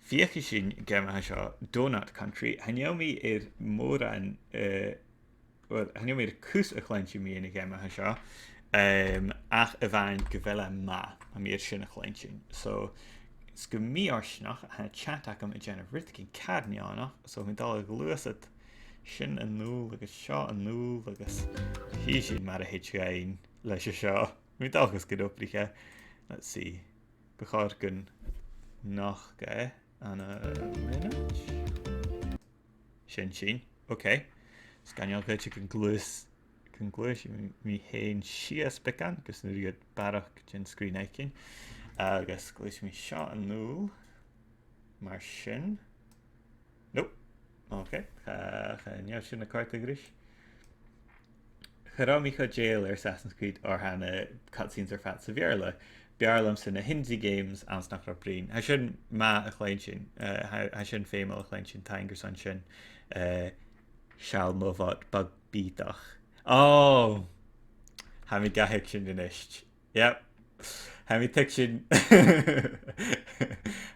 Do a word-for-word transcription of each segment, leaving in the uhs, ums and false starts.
Feuchaidh sinn an geama seo, Donut Country. Chan eil mi air mòran, eh, well, chan eil mi air cus a chluinntinn mu dheidhinn a' gheama seo, em, ach a-mhàin gu bheil e math, tha mi air sin a chluinntinn. So, 's gu mì-fhortanach, tha an chat agam a' dèanamh rudeigin car neònach, so tha mi a' dol a ghluasad sin a-null agus seo a-null agus chì sinn mar a thèid dhuinn leis a seo. Tha mi an dòchas gun obraich e. Let's see. Bu chòir gun nochd e ann am mionaid. Sin sinn. Ok. 'S chan eil e gu bhith gun gluais, gun gluais mi, mi fhèin sìos beagan, gus an urrainn dhut barrachd den sgrìn fhaicinn. Agus gluais mi seo a-null. Mar sin. Nope. Ok. Cha, chan eil sin a' còrdadh ris. Cha robh mi cho dèidheil air Assassin's Creed oir tha na cutscenes air fad sa Bheurla. B' fheàrr leamsa na Hindi games anns nach robh bruidhinn. Tha sin math a chluinntinn. Eh, tha, tha sin feumail a chluinntinn, taing airson sin. Eh, seall mo bhòt bog-bìodach. Oh! Tha mi ga thuigsinn a-nis. Yep. Tha mi a' tuigsinn.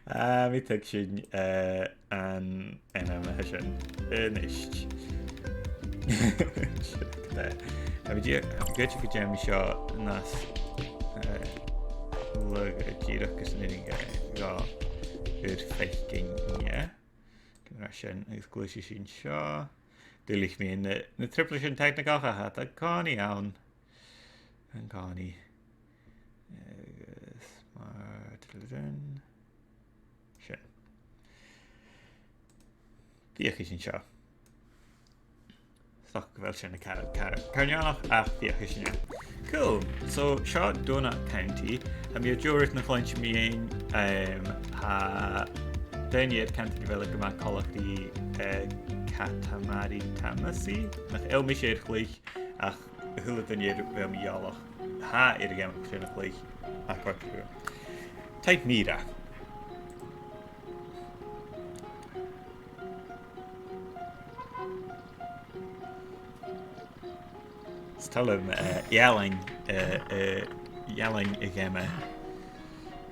Tha mi a' tuigsinn, eh, an, an ainm a tha sin a-nis. Tha mi dìreach, tha mi a' creidsinn gun dèan mi seo nas, eh, lugha dìreach gus an urrainn dhomh ur faicinn, yeah. Gu math sin, agus gluaisidh sinn seo. Duilich mi na, na trioblaid sin teicnigeach a tha an-còmhnaidh ann. An-còmhnaidh. Agus mar sin. Feuchaidh sinn seo. 'S dòcha gu bheil sin a' car, car, car neònach, ach feuchaidh sinn e. Cool. So, seo Donut County. Tha mi air deagh rud a chluinntinn mu dheidhinn, em, tha daoine air cantainn gu bheil e gu math coltach ri, eh, Katamari Damacy. Nach eil mise air a chluich, ach a h-uile duine air a bheil mi eòlach, tha air a' gheama sin a chluich, ach còrd e rium. Taigh-mìorbhaile. 'S toil leam, eh, ealain, eh, eh, ealain a' gheama.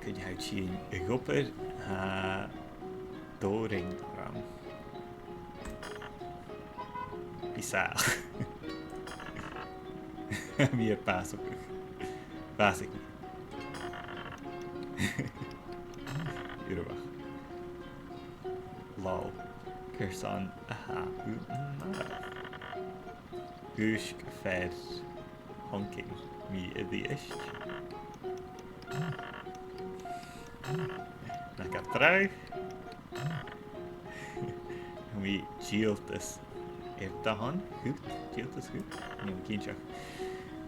Cuin a tha thu a' tighinn a dh'obair, tha dòrainn orm. Bidh sàmhach. Bidh e bàsachadh. Bàsaich. Uabhasach. Lol. Carson a tha thu an-dràsta? Dhùisg fear honking mi a-rithist. Na gabh dragh. Tha mi dìoltas air do shon, dhut, dìoltas dhut, chan eil mi cinnteach.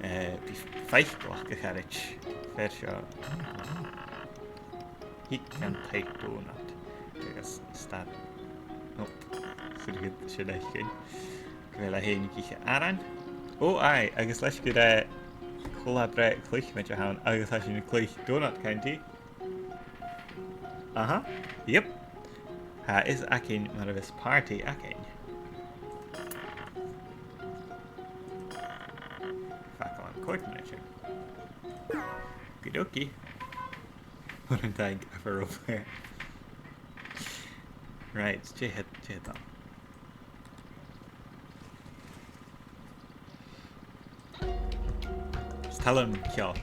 Eh, bidh faiceallach, a charaid, fear seo. Thig gun taigh donut. Agus stad. Nope. Suidh sin fhaicinn. Gu bheil e fhèin ag ithe aran. Ò, aye, agus leis gur e co-là-breith cluicheamaid a th' ann, agus tha sinn a' cluich Donut County. Aha. Yep. Tha fios againn mar a bhios party againn. Facal an coordination. Okie dokie. What a dag for over. Right, dè tha, dè tha. 'S toil leam ceòl.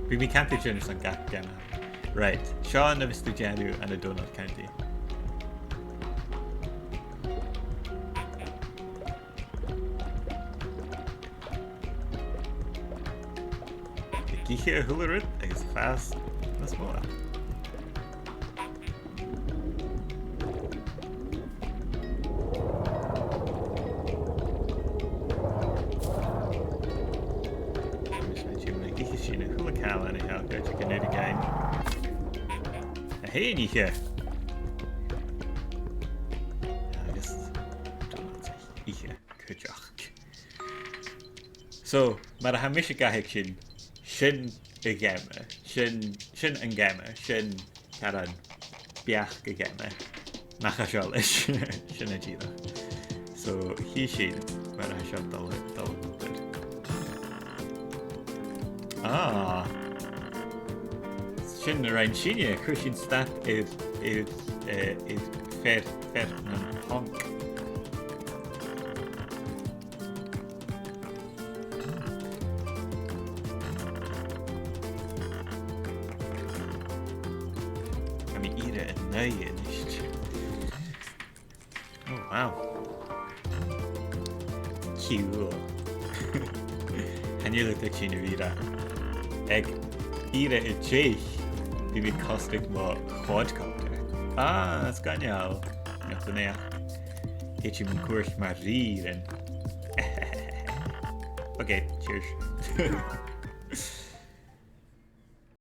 Bidh mi a' cantainn sin airson gach geama. Right, seo na bhios tu a' dèanamh ann an Donut County. Ag ithe a h-uile rud agus fàs nas motha. Agus ma tha sinn ag ithe sinn a h-uile càil an seo, gu bheil sinn ag ithe. A h-aon ithe! Agus donuts a ithe cuideachd. So, mar a tha mise ga thuigsinn, sin a' gheama, sin, sin an geama, sin caran beachd a' gheama. Nach e seo leis, sin e dìreach. So, chì sinn mar a tha seo a' dol, dol a dh'obair. Ah! Sin na rinn sinne, chuir sinn stad air air, eh, air fear, fear nan Honk. Tha mi ag iarraidh an aghaidh a-nis. Oh, wow. Cool. Chan eil e a' tuigsinn a bhith ag iarraidh a' deich, bidh mi a' cosg mo quadcopter. Ah, sgoinneil. Nach do naidheachd. Thèid sinn mun cuairt mar-thà. Okay, cheers.